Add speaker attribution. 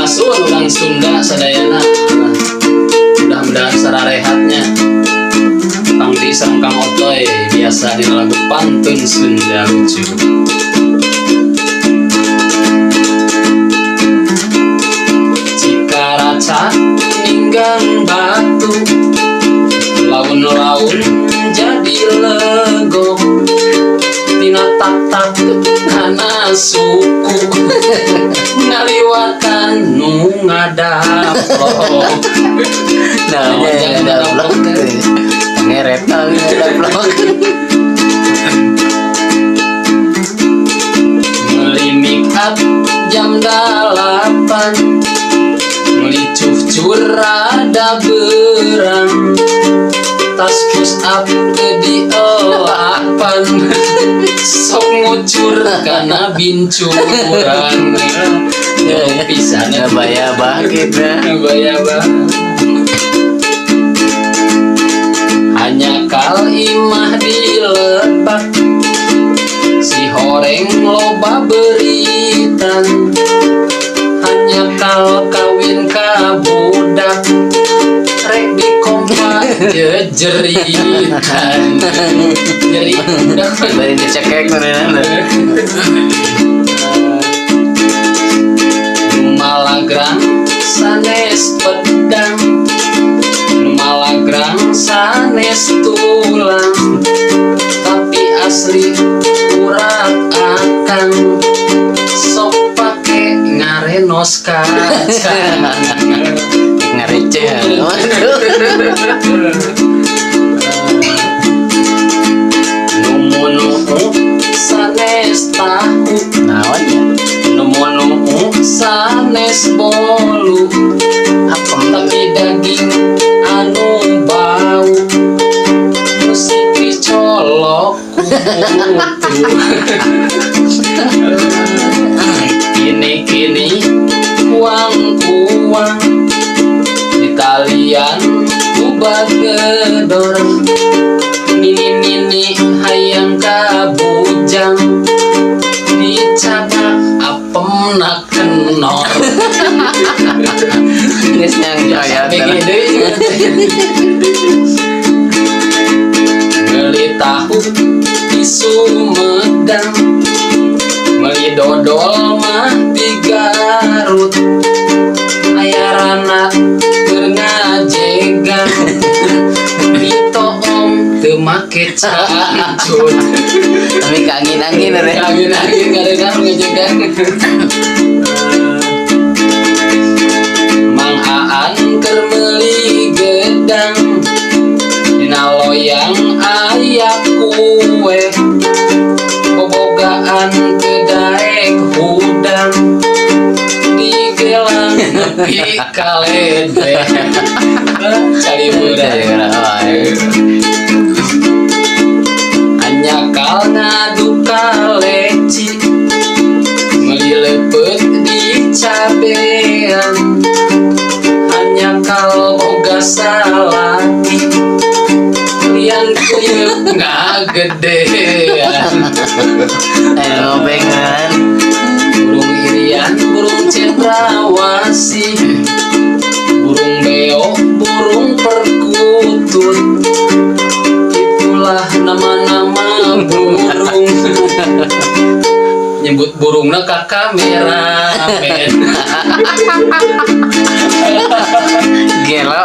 Speaker 1: Sampurasun urang Sunda sadayana. Mudah-mudahan sararehat nya. Kang Di sareng Kang Otoy biasa di lagu pantun Sunda lucu. Cikaraca ninggang batu, laun-laun jadi lego, tina tak-tak kana suku ngaliwatan nu ngadaplok.
Speaker 2: Nah,
Speaker 1: Nah,
Speaker 2: ya,
Speaker 1: jangan
Speaker 2: ada
Speaker 1: ngadaplok
Speaker 2: blok.
Speaker 1: teh.
Speaker 2: Ngeret kali ada blok.
Speaker 1: Meuli make up jam 8, meuli cucur rada berang, tas push up teu dielapan, sok ngucur kana bincuran pisan.
Speaker 2: Ngabaya bangkit ya.
Speaker 1: Ngabaya banget. Hanya kal imah dilepak, si horeng loba beritan, hanya kal kawin ka budak rek dikompa jejeritan jadi budak.
Speaker 2: Bari dicekek beneran.
Speaker 1: Malagrang sanes pedang, malagrang sanes tulang, tapi asli urat akang sok pake ngarenos kacang.
Speaker 2: Ngarece.
Speaker 1: Numunu sanes tahu.
Speaker 2: Naon ya?
Speaker 1: Numunu sanes bolu.
Speaker 2: Apem.
Speaker 1: Tapi daging anu bau musik dicolok kutu. Kini kini uang uang di talian ku bagedor, mini mini hayang kabujang dicabak apem nak kenor.
Speaker 2: Geus nyangka ya.
Speaker 1: Sampai gede. Beli tahu di Sumedang, beli dodol mah di Garut, ayarana keur ngajegang ditoong teu make cangcut.
Speaker 2: Tapi keangin-angin re.
Speaker 1: Angin-angin kadang ngajegang. Mang Aan keur meuli gedang, dina loyang aya kue, bobogaan teu daek hudang, digelang nepi ka lede. Cari
Speaker 2: Cari
Speaker 1: beurang.
Speaker 2: Wae.
Speaker 1: Anyakal ngadu kaleci, meuli leupeut di cabean, hanya boga salaki lian kuyeup ngagedean.
Speaker 2: Ayo ngobengan.
Speaker 1: Burung irian, burung cendrawasih, burung beo, burung perkutut, itulah nama-nama burung. Nyebut burungna ka kameramen.
Speaker 2: Gelo.